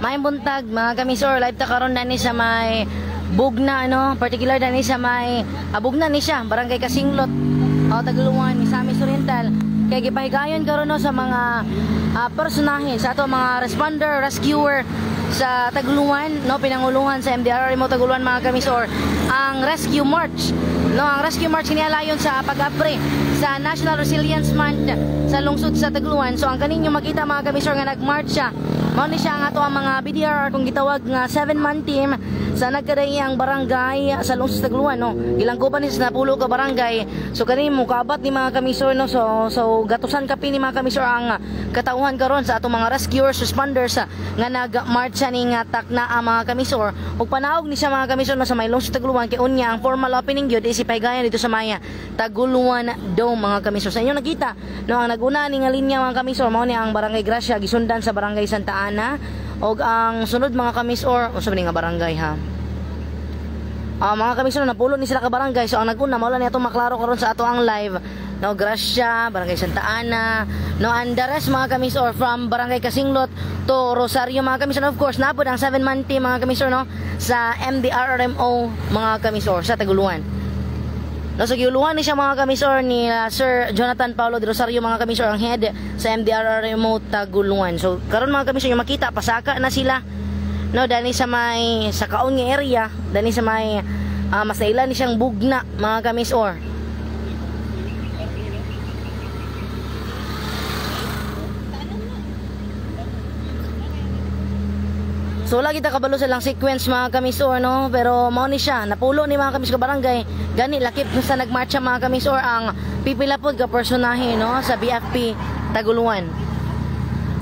May buntag mga kamisor, live ta karon dani sa may Bugna, no, particular dani sa may Bugna ni siya, Barangay Kasinglot, o Taguluan, Misamis Oriental. Kay gipahigayon karon, no, sa mga personahe sa ato mga responder, rescuer sa Taguluan, no, pinanguluhan sa MDRR mo Taguluan, mga kamisor, ang Rescue March. No, ang Rescue March kinialayon sa pag-apre sa National Resilience Month sa lungsod sa Taguluan. So ang kaninyo makita, mga kamisor, nga nagmarch siya, mao ni siya ang ato ang mga BDRR kung gitawag nga 7-man team sa nagkadaiyang barangay sa lungsod sa Taguluan, no. Gilangkoban ni sa napulo ka barangay. So kani mo kabat ni mga kamisor, no, so gatusan kapi ni mga kamisor ang katauhan karon sa atong mga rescuers, responders nga nagmarch ning takna ang mga kamisor. Ug panaog ni siya, mga kamisor, no, sa may lungsod sa Taguluan kay unya ang formal opening gyud is ipahigayon dito sa may Taguluan Dome, mga kamisor. Sa inyo nakita, no, ang naguna ni nga linya, mga kamisor, mao ni ang Barangay Gracia, gisundan sa Barangay Santa Ana, og ang sunod, mga kamisor, unsa ba ni nga barangay ha? Mga kamisor, napulo ni sila ka barangay. So ang naguna mao lang ni atong maklaro karon sa ato ang live. No, Gracia, Barangay Santa Ana, no, and the rest, mga kamisor, from Barangay Kasinglot to Rosario, mga kamisor. Of course, napod ang 7-man team, mga kamisor, no, sa MDRRMO, mga kamisor, sa Taguluan. No, so giuluhan ni siya, mga kamisor, ni Sir Jonathan Paulo de Rosario, mga kamisor, ang head sa MDRRMO Taguluan. So karon, mga kamisor, yung makita pasaka na sila, no, dani sa may sa kaon nga area, dani sa may mas naila ni siyang Bugna, mga kamisor. So wala kita kabalo sa lang sequence, mga kamisor, no, pero mao ni siya, napulo ni mga kamis ka barangay. Gani lakip sa nagmarcha, mga kamisor, ang pipila pod ka personahe, no, sa BFP Taguluan.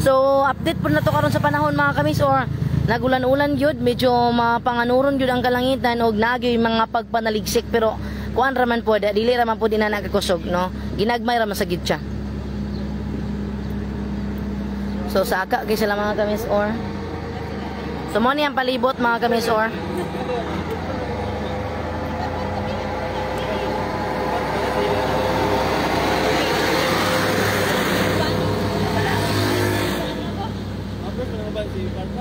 So update po na to karon sa panahon, mga kamisor. Nagulan-ulan gyud, medyo mapanganuron gyud ang kalangitan og naagyoy mga pagpanaligsik, pero kuan ra man pod, dili ra man pod ina nakakusog, no. Ginagmay ra man sa gid siya. So saka kay sila, mga kamisor. So mo ni ang palibot, mga kamisor.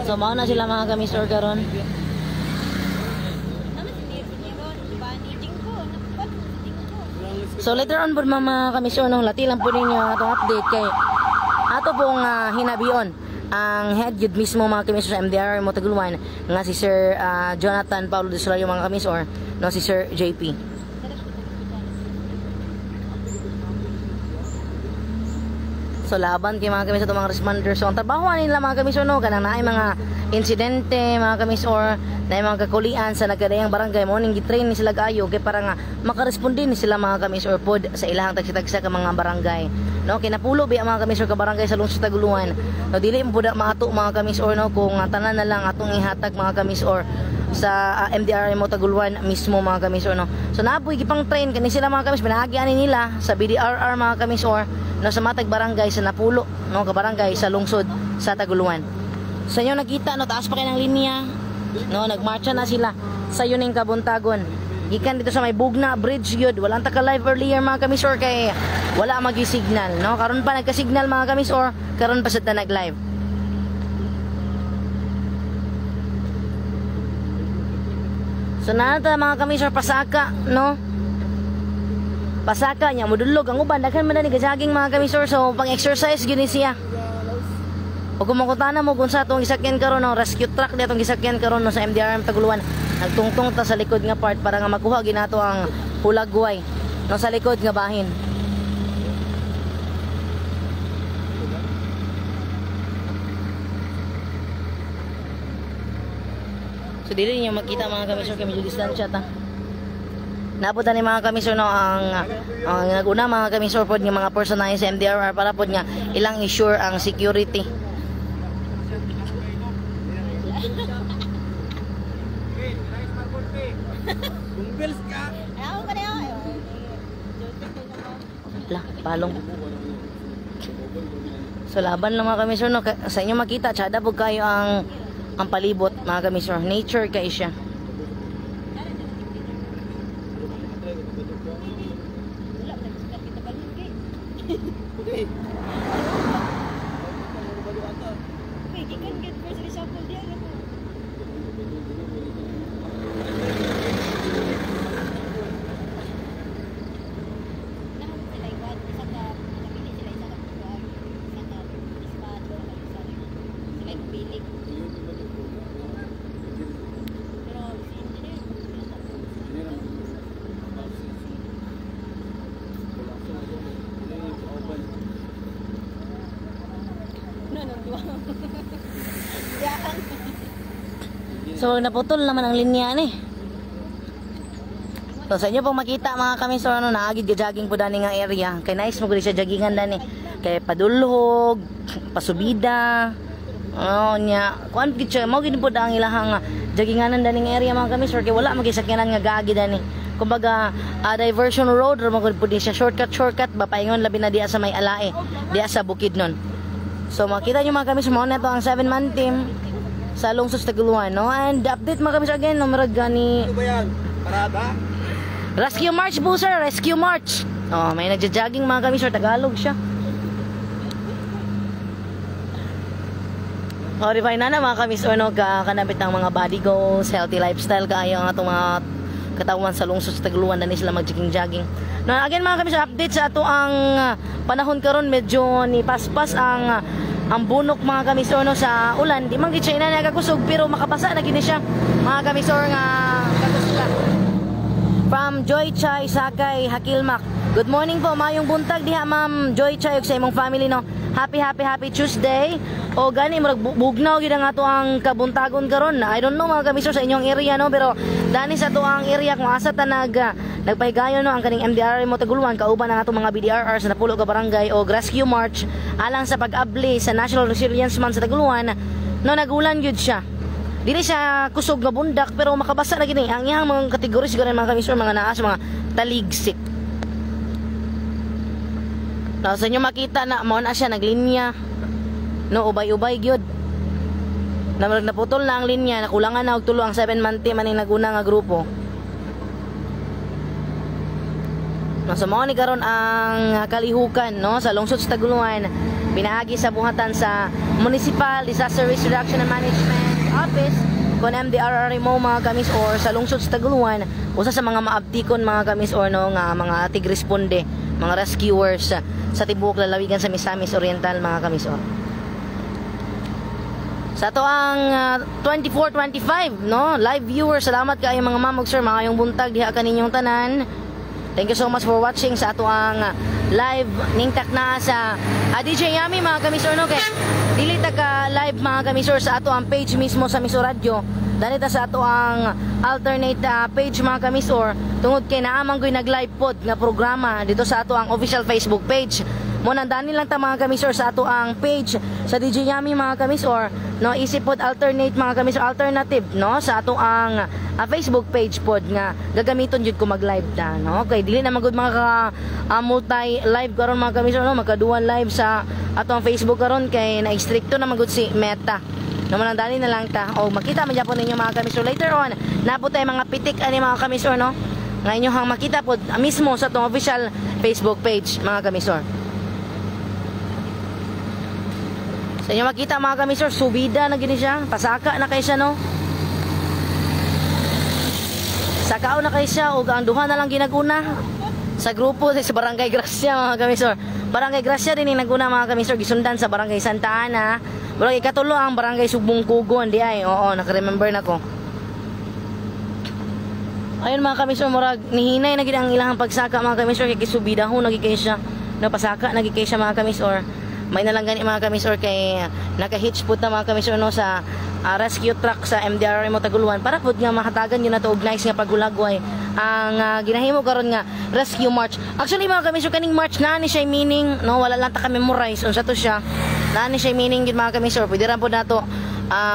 So mao na sila, mga kamisor, karon. So later on po, mga kamisor, no, lati lang po ninyo ang atong update kay ato pong hinabion ang head yun mismo, mga kamisor, sa MDR mo Taguluan nga si Sir Jonathan Paulo de Solario, mga kamisor, no, si Sir JP. So laban kay mga kamisor itong mga responder. So ang trabaho nila, mga kamisor, no, kanang naay mga insidente, mga kamisor, naay mga kakulian sa nagkadayang barangay, mo ning gitrain ni sila kaayo kay para nga makaresponde ni sila, mga kamisor, pod sa ilahang tagsa-tagsa ka mga barangay. No, kay napulo biya, mga kamisor, ka barangay sa lungsod Taguluan. No, dili mo pud maato, mga kamisor, no, kung tanan na lang atong ihatag, mga kamisor, sa MDRMO Taguluan mismo, mga kamisor, no. So napoy gipang train kani sila, mga kamis, pinaagi ani nila sa BDRR, mga kamisor, no, sa matag barangay sa napulo, no, ka barangay sa lungsod sa Taguluan. Sa inyo nakita, no, taas pa kay ng linya, no, nagmarcha na sila sa yuning kabuntagon. Gikan dito sa may Bugna Bridge yun. Walang taka live earlier, mga kamisor, kay wala magi-signal, no. Karon pa nagka-signal, mga kamisor, karon pa sa ta nag-live. So nata, mga kamisor, pasaka, no. Pasaka niya mudulog ang uban, daghan man na ni gajaging, mga kamisor, so pang-exercise gyud ni siya. O kung mangutana mo kung sa atong gisakyan karon, no, rescue truck ni atong gisakyan karon, no, sa MDRM Taguluan. Nagtungtong ta sa likod nga part para nga makuha ginato ang hulagway, no, sa likod nga bahin. So dili niyo makita, mga kamisor, kay medyo distansya ta. Napunta ni mga kamisor, no, ang naguna, mga kamisor, pod nga mga personahe sa MDRR para pod nga ilang ensure ang security. La, palong. So laban lang, mga kamisor, no, sa inyo makita, tsada po kayo ang palibot, mga kamisor. Nature kay siya. So naputol naman ang linya ni. So sa inyo pong makita, mga kami, so ano, naagid ga jogging po dani nga area. Kay nice mo gud siya joggingan dani. Kay padulhog, pasubida. Oh nya, kuan gid siya, mao gid po ang ilahang jogginganan dani nga area, mga kami sir, kay wala man sakyanan nga gaagi dani. Kumbaga diversion road ra man gud po din siya, shortcut shortcut ba paingon, labi na diya sa may alae, diya sa Bukidnon. So makita nyo, mga kami, mao na to ang 7 man team sa lungsod sa Taguluan, no? And update, mga kami, again, no, murag gani Ano ba yan? Parada? Rescue March po, sir, Rescue March. Oh, may nagja-jogging, mga kami sir, Tagalog siya. Oh, di ba na mga kamis or no, ka kanabit ng mga body goals, healthy lifestyle kaayo ang atong mga katawan sa lungsod sa Taguluan, na sila mag-jogging-jogging. No, again, mga kamis, update sa ato ang panahon karon, medyo ni paspas ang bunok, mga kamis or no, sa ulan. Di man gid siya ina nagakusog pero makabasa na gid ni siya, mga kamis or, nga kakusog. From Joy Chai Sakay Hakilmak. Good morning po, mayong buntag diha, Ma'am Joy Chai, ug sa imong family, no. Happy happy happy Tuesday. O gani murag bugnaw gyud ang ato ang kabuntagon karon. I don't know, mga kamisor, sa inyong area, no, pero dani sa ato ang area kung asa ta nagpahigayon, no, ang kaning MDR mo Taguluan kauban ang atong mga BDRR sa napulo ka barangay o Rescue March alang sa pag-abli sa National Resilience Month sa Taguluan, no, nagulan gyud siya. Dili siya kusog nga bundak pero makabasa na gini. Ang iyang mga kategory siguro, mga kamisor, mga naa sa mga taligsik. No, sa inyo makita na mao na siya naglinya. No, ubay-ubay gyud. Na murag naputol na ang linya, nakulangan na og tulo ang 7 man team aning naguna nga grupo. No, so mao ni karon ang kalihukan, no, sa lungsod sa Taguluan pinaagi sa buhatan sa Municipal Disaster Risk Reduction and Management Office kon MDRR mo, mga kamis or, sa lungsod sa Taguluan, usa sa mga maabtikon, mga kamis or, no, nga mga tigresponde, mga rescuers sa tibuok lalawigan sa Misamis Oriental, mga kamis or. Sa ato ang 24-25, no, live viewers, salamat kaayo, mga ma'am ug sir, maayong buntag diha kaninyong tanan. Thank you so much for watching sa ato ang live ningtak na sa DJ Yami, mga kamisor, no, kay dili ta ka live, mga kamisor, sa ato ang page mismo sa Miso Radio. Dali ta sa ato ang alternate page, mga kamisor, tungod kay naa man ko'y nag-live pod nga programa dito sa ato ang official Facebook page. Mo nandani lang ta, mga kamisor, sa ato ang page sa DJ Yami, mga kamisor, no, isip pod alternate, mga kamisor, alternative, no, sa ato ang Facebook page pod nga gagamiton jud ko mag-live ta, no, kay dili na magud mga ka multi live karon, mga kamisor, no, magkaduwa live sa ato ang Facebook karon kay na-stricto na magud si Meta, no. Manandani na lang ta o makita man gyapon ninyo, mga kamisor, later on na po tayo mga pitik ani, mga kamisor, no, nga inyo hang makita pod mismo sa atong official Facebook page, mga kamisor. Sa inyo makita, mga kamisor, subida na gini siya. Pasaka na kay siya, no? Sakao na kay siya, ug ang duha na lang ginaguna sa grupo sa Barangay Gracia, mga kamisor. Barangay Gracia din yung naguna, mga kamisor, gisundan sa Barangay Santa Ana. Barangay katulo ang Barangay Sugbong Kugon, di ay. Oo, naka-remember na ko. Ayun, mga kamisor, murag nihinay na gid ang ilang pagsaka, mga kamisor, kay gisubida ho na gid kay siya. Napasaka na gid kay siya, mga kamisor. May nalang gani, mga kamisor, kay naka-hitch pud na, mga kamisor, no, sa rescue truck sa MDR mo Taguluan para pud nga mahatagan yun na to og nice nga paghulagway ang ginahimo karon nga rescue march. Actually, mga kamisor, kaning march na ni siya meaning, no, wala lang ta ka memorize unsa to siya. Na ni siya meaning gid, mga kamisor. Pwede ra pud nato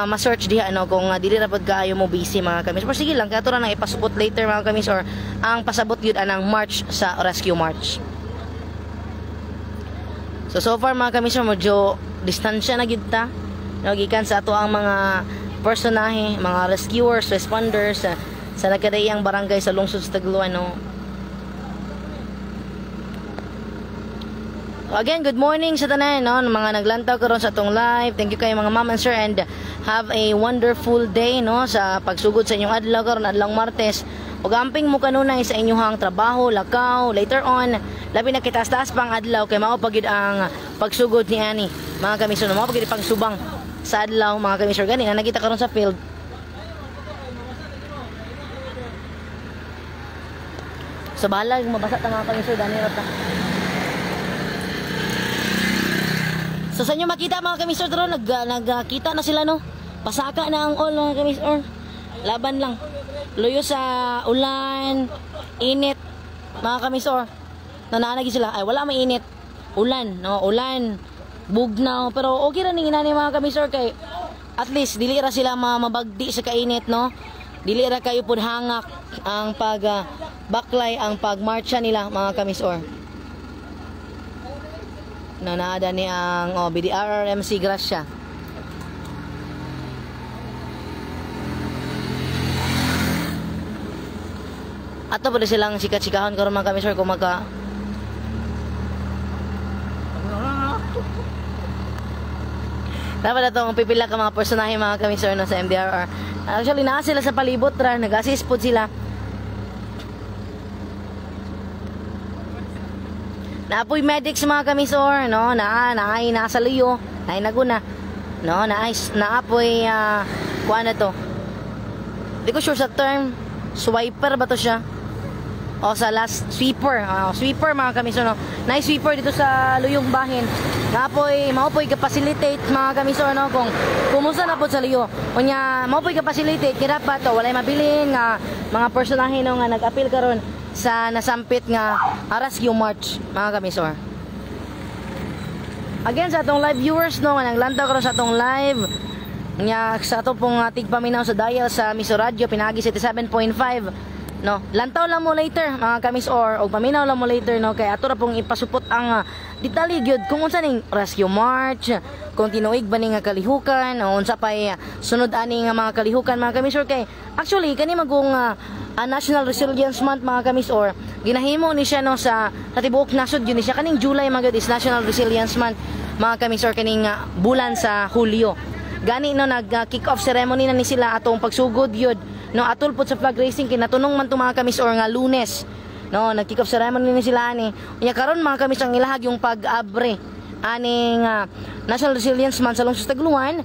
ma-search diha, no, kung dili ra pud kaayo mo busy, mga kamisor. Pero sige lang, kato ra nang ipasupot later, mga kamisor, ang pasabot gyud anang march sa rescue march. So so far, mga kamisor, medyo distansya na gid ta. No, gikan sa ato ang mga personahe, mga rescuers, responders sa nagkadaiyang barangay sa lungsod sa Taguluan, no. Again, good morning sa tanan, no, mga naglantaw karon sa atong live. Thank you kayo, mga ma'am and sir, and have a wonderful day, no, sa pagsugod sa inyong adlaw karon, adlawng Martes. Ug amping mo kanunay sa inyong trabaho, lakaw, later on, labi na kitaas-taas pang adlaw kay mao pagid ang pagsugod ni ani. Mga kamisor, mao pagid pagsubang sa adlaw, mga kamisor, gani na nakita karon sa field. So bahalag mabasa ta, mga kamisor, dani ra ta. So sa inyo makita, mga kamisor, tro nagkita na sila, no. Pasaka na ang all, mga kamis or. Laban lang. Luyo sa ulan, init, mga kamis or. Nananagi sila. Ay, wala may init. Ulan, no, ulan. Bugnaw, pero okay ra ning inani, mga kamis or, kay at least dili ra sila mabagdi sa kainit, no. Dili ra kayo pud hangak ang pag baklay, ang pagmarcha nila, mga kamisor. No, naada ni ang, oh, BDRRMC Gracia. Ato pala silang sikat-sikahon karon, mga kamisor, kung magka dapat atong pipila ka mga personahe, mga kamisor, no, sa MDRR. Actually, naa sila sa palibot ra, nag-assist pod sila. Naapoy medics, mga kamisor, no, naa naay nasa luyo, naay naguna. No, naay naapoy kuan na to. Di ko sure sa term, swiper ba to siya? O sa last sweeper, sweeper, mga kamisor, no. Nice sweeper dito sa luyong bahin. Naapoy mao poy ka-facilitate, mga kamisor, no, kung kumusta na po sa luyo. Unya mao poy ka-facilitate kay dapat to walay mabilin nga mga personahe, no, nga nag-appeal karon sa nasampit nga Rescue March, mga kamisor. Again, sa atong live viewers, no, nga naglantaw karon sa atong live nya sa ato pong tigpaminaw sa dial sa Miso Radio pinaagi 77.5, no, lantaw lang mo later, mga kamis or og paminaw lang mo later, no, kay ato ra pong ipasupot ang detalye gyud kung unsa ning rescue march, kung tinuig ba ni nga kalihukan o unsa pay sunod ani nga mga kalihukan, mga kamis or. Kay actually kani magong National Resilience Month, mga kamis or, ginahimo ni siya, no, sa tibuok nasod yun ni siya. Kaning July mga gyud is National Resilience Month, mga kamis or, kaning bulan sa Hulyo gani, no. Nag kick off ceremony na ni sila atong pagsugod yun, no, atol pod sa flag raising kay natunong man to, mga kamis or, nga Lunes, no. Nag kick off ceremony ni sila ani. Unya karon, mga kamis, ang ilahag yung pag-abre aning National Resilience Month sa Lungsod Taguluan.